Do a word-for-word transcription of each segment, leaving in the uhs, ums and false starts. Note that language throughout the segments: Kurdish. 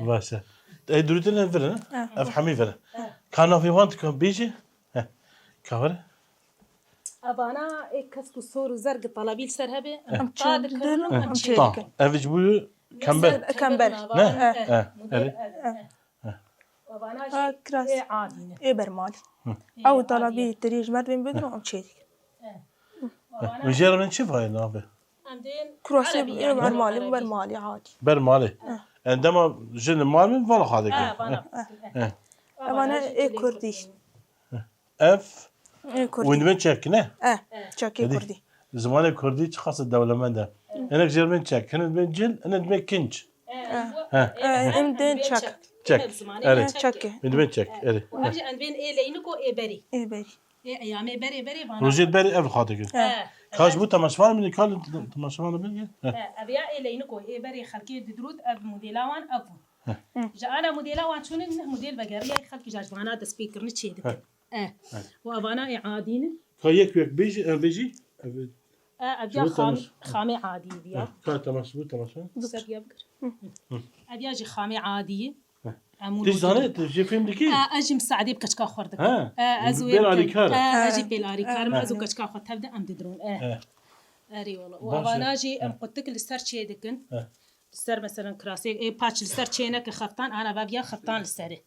Baş e. Ey durûtin ev vir in, he? Ev hemî vir in. Ka navê wan dikan bêjî? He. Ka vir? Evana ê kesk û sor û zerg talabî li ser hebe, em ta dikirin û em çê dikin. Ev ji bo kember. Kember. Ne? He. Evana jî ê adî ne. Ê bermalî. Ew talabî tirî ji merdmên bidin û em çê dikin. Min jê re min çi vayê navê? Kurasê bermalê û bermalê hatî. Bermalê. En dema jin li mal bin vala xwe dikin. Evane ê kurdî. Ev û dibin çek ne? E, çekê kurdî. Zimanê kurdî çiqas dewlemend e. Hinek jê re bin çek, hinek dibin cil, hinek dibin kinc. Em dibin çek. Çek. Erê. Çekê. Min dibin çek. Erê. Ev jî em dibin ê leyniko ê berî. Ê berî. Ê eyamê berê berê vana. Rojê berê ev xwe dikin. Ka ji bo temaşevan min kal temaşevan min. Ev ya ê leyniko ê berê xelkê didirût ev modêla wan ev bûn. Ji ana modêla wan çûnin modêl vegeriya xelkî ji vana dest pê kirine çê dikin. E. Û evana ê adî ne. Ka yek yek bêjî, ev bêjî. Ev ya xamê adî ya. Ka temaş bû, temaş. Ev ya jî xamê adî. Tê zanê, tu jê fêm dikî? Ez jî misaedê bi keçika xwe dikim. Ez wê pêl alîkar. Ez jî pêl alîkar im, ez û keçika xwe tev de em didirûn. Erê wala. Û evana jî em qutik li ser çê dikin. Li ser meselen kirasê, ê paç li ser çê neke xeftan, ana va viya xeftan li serê.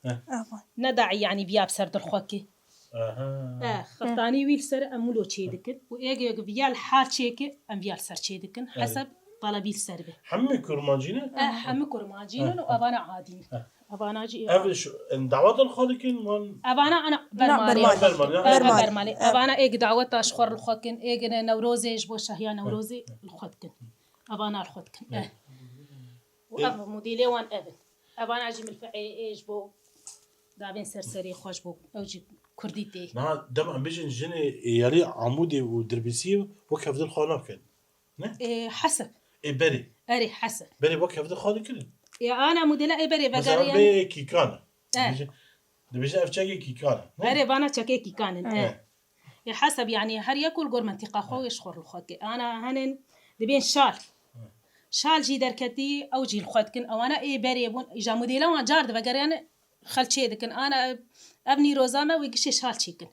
Ne daî yanî viya bi ser dilxwekê. E, xeftanî wî li ser em wilo çê dikin. Û êgê viya li har çêke em viya li ser çê dikin. Heseb talebî li ser be. Hemî kurmancî ne? E, hemî kurmancî ne û evana adî ne. Evana jî ê. Ev dawa dilxwe dikin wan? Evana ana bermalê. Bermalê. Evana êg daweta ji xwe li xwe kin, êg newrozê ji bo şahiya newrozê li xwe dikin. Evana li xwe dikin. Û ev modîlê wan ev in. Evana jî milfeê ê ji bo davên ser serê xwe ji bo ew jî kurdî tê. Niha dema em bêjin jinê êyarî Amûdê û Dirbêsiyê wek hevdil xwe nakin. Ne? Ê hesib. Ê berê. Erê hesib. Berê wek hevdil xwe dikirin. Ê ana modîla ê berê vegeriyane. Mesela bê kîkan e. Dibêje ev çekê kîkan e. Erê vana çekê kîkan in. Ê heseb yanî her yek û li gor mentîqa xwe wê ji xwe li xwe ke. Ana henin dibên şal. Şal jî derketî ew jî li xwe dikin. Ewana ê berê bûn. Îja modêla wan car divegeriyane xel çê dikin. Ana ev nîroza me wê gişê şal çêkin.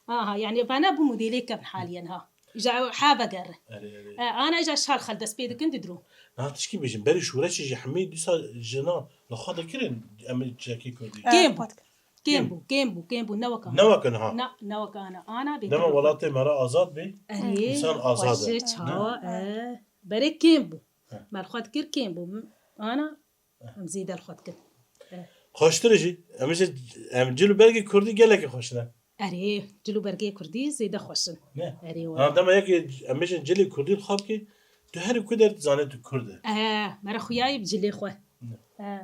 Aha, yanî vana bû modêlê kevn haliyen ha. Îja ew ha vegere. Ana îja şal xel dest pê dikin didro. Niha tişkî bêjin, berî şoreşê jî hemî dîsa jina li xwe dikirin em çekê kurdî. Kêm bû. Kêm bû, kêm bû, kêm bû, ne wek ana. Ne wek ana ha. Na, ne wek ana. Ana bê. Dema welatê me re azad bî, erê, însan azad e. Xweşê çawa, e. Berê kêm bû. Me li xwe dikir kêm bû. Ana, em zêde li xwe dikin. Xweştir e jî. Em jî, em cil û bergê kurdî gelekî xweş ne. Erê, cil û bergê kurdî zêde xweş in. Ne? Erê wala. Ha, dema yekê em bêjin cilê kurdî li xwe bikî, tu herî ku der dizanê tu kurd e. E, me re xuyayî bi cilê xwe. E.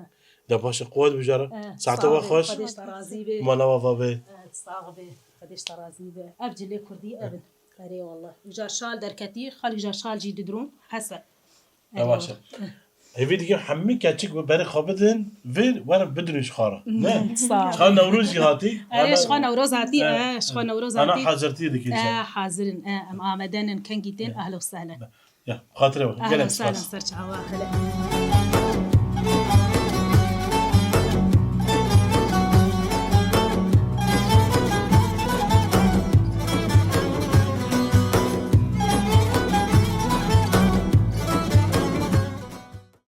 De baş e, quwet bijara. E, saete we xweş. Xwedê ji te razî be. Mala we va be. E, sax be. Xwedê ji te razî be. Ev cilê kurdî ev in. Erê wallah. Îcar şal derketî, xelk îcar şal jî didrûn. Hese. Ew baş e. Hêvî dikim hemî keçik bi berê xwe bidin vir, werin bidin ji xwe re. Ne? Sağ ol. Çiqa Newroz jî hatî? Erê, ji xwe Newroz hatî, e, ji xwe Newroz hatî. Ana hazirtî dikin. E, hazir in, e, em amade nin, kengî tên, ehlen û sehlen. Ya, xatirê we. Gelek spas. Ehlen û sehlen, ser çava, hele.